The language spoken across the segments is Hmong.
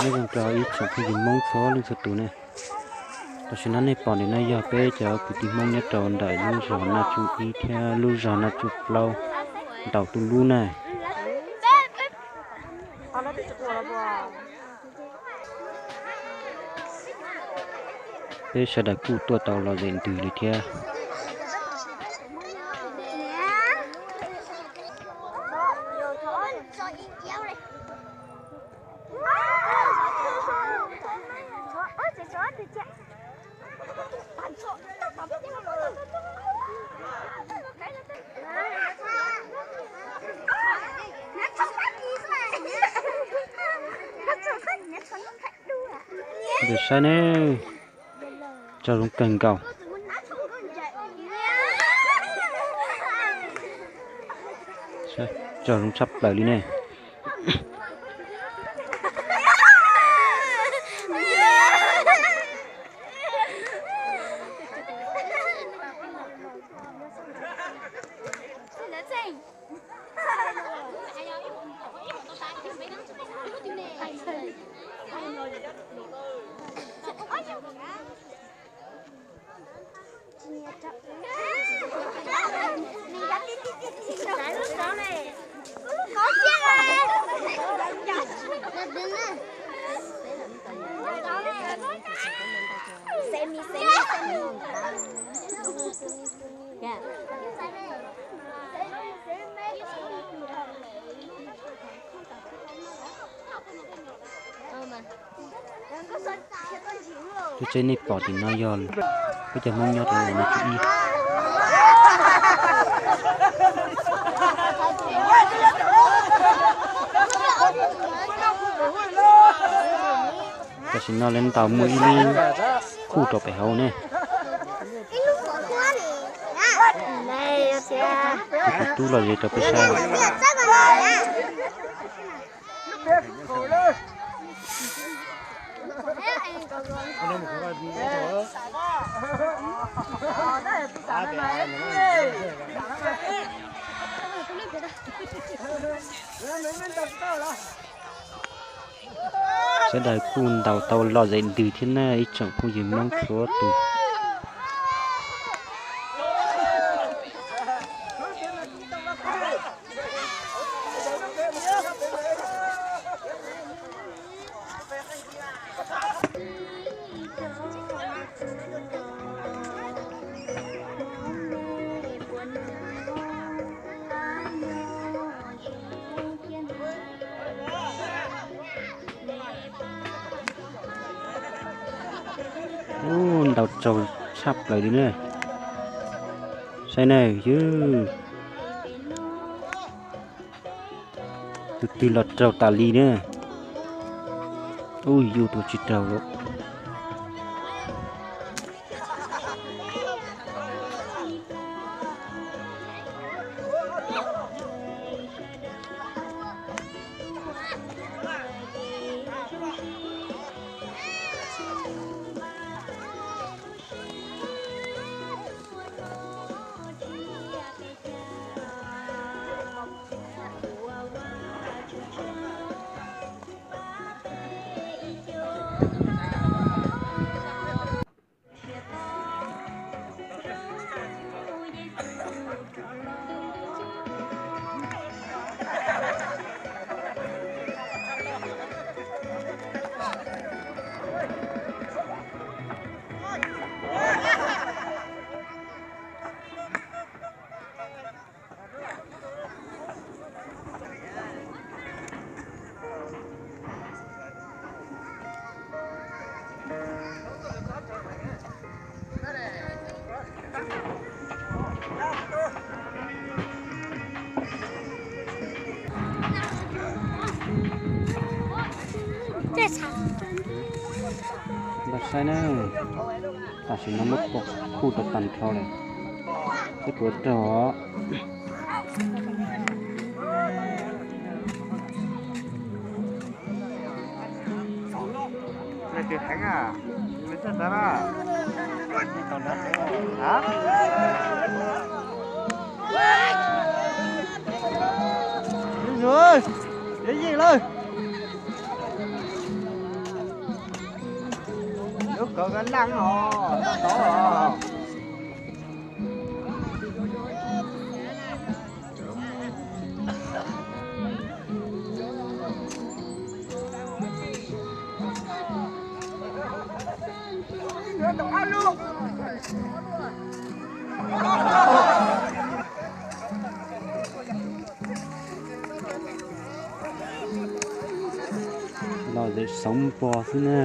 Nyob zoo rau ib tsoom phooj ywg Hmoob txhua leej txhua tus ne. Tam sim no nej pom ntawm no yog peb cov kwv tij Hmoob nyob rau ntawm lub zos Naj Tsuj ib thiab lub zos Naj Tsuj plaub ntaus tuj lub na. Peb sawv daws kuj tuaj tau lom zem ntws li thiab. Ntawm saib ne, tsaug zoo kawg nkaus. Tsaug zoo tshaj plaws li ne. Tus tsev nej pom tim no yog peb cov Hmoob nyob rau lub zos Naj Tsuj ib. Tam sim no lawv ntaus muaj ib lub khuj rau pem hauv ne. Tus tub los ze rau peb saib. Sawv daws kuj ntaus tau lom zem ntws thiab na ib tsoom phooj ywg Hmoob txhua tus. Ub, ntaus tsaug tshaj plaws li na. Saib na, yog tus twg los raug tas li na. Ub, yus tus tsis raug lawm. Npaj saib na, tam sim no muab pom khuj rau tag nrho lawm, peb puas raug os. Ib zus, yuav yeej lawm. Koj laj os, tau os. Los zem xoov pos xwb na.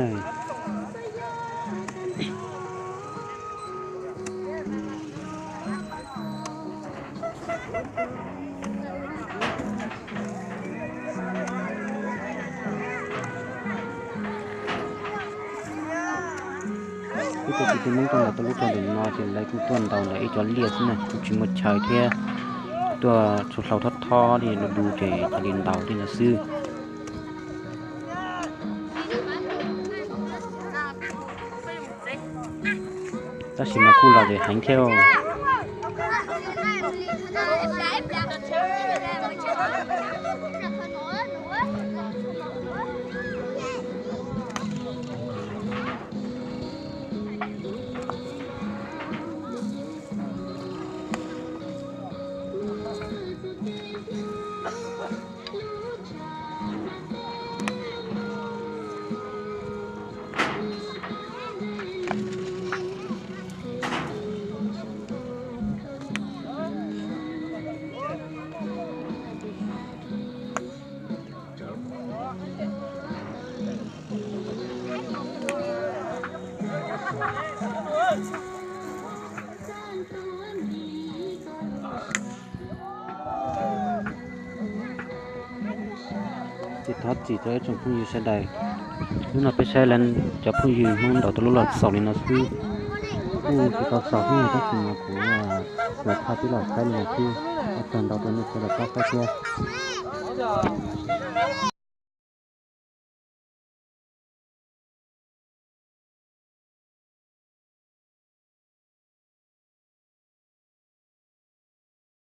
Kuj tau tsis tau Hmoob tuaj ntaus tau lub rog ntawm no ces lawv kuj tuaj ntaus ntawm ib cov liaj xwb na, kuj tsis muaj chaw thiab. Tuaj tsuas hlau thob thob li du du ces cia li ntaus li no xwb. Tab sis mas kuj los zem heev thiab. Ces thov txim rau ib tsoom phooj ywg sawv daws. Hnub no peb saib lawv cov phooj ywg Hmoob ntaus tau lub loj xaus li no xwb. Kuj tsis tau xaus thiab tab sis mas kuv xuas thaj pib los saib li no xwb. Ua tsaug ntau rau nej sawv daws pab saib thiab.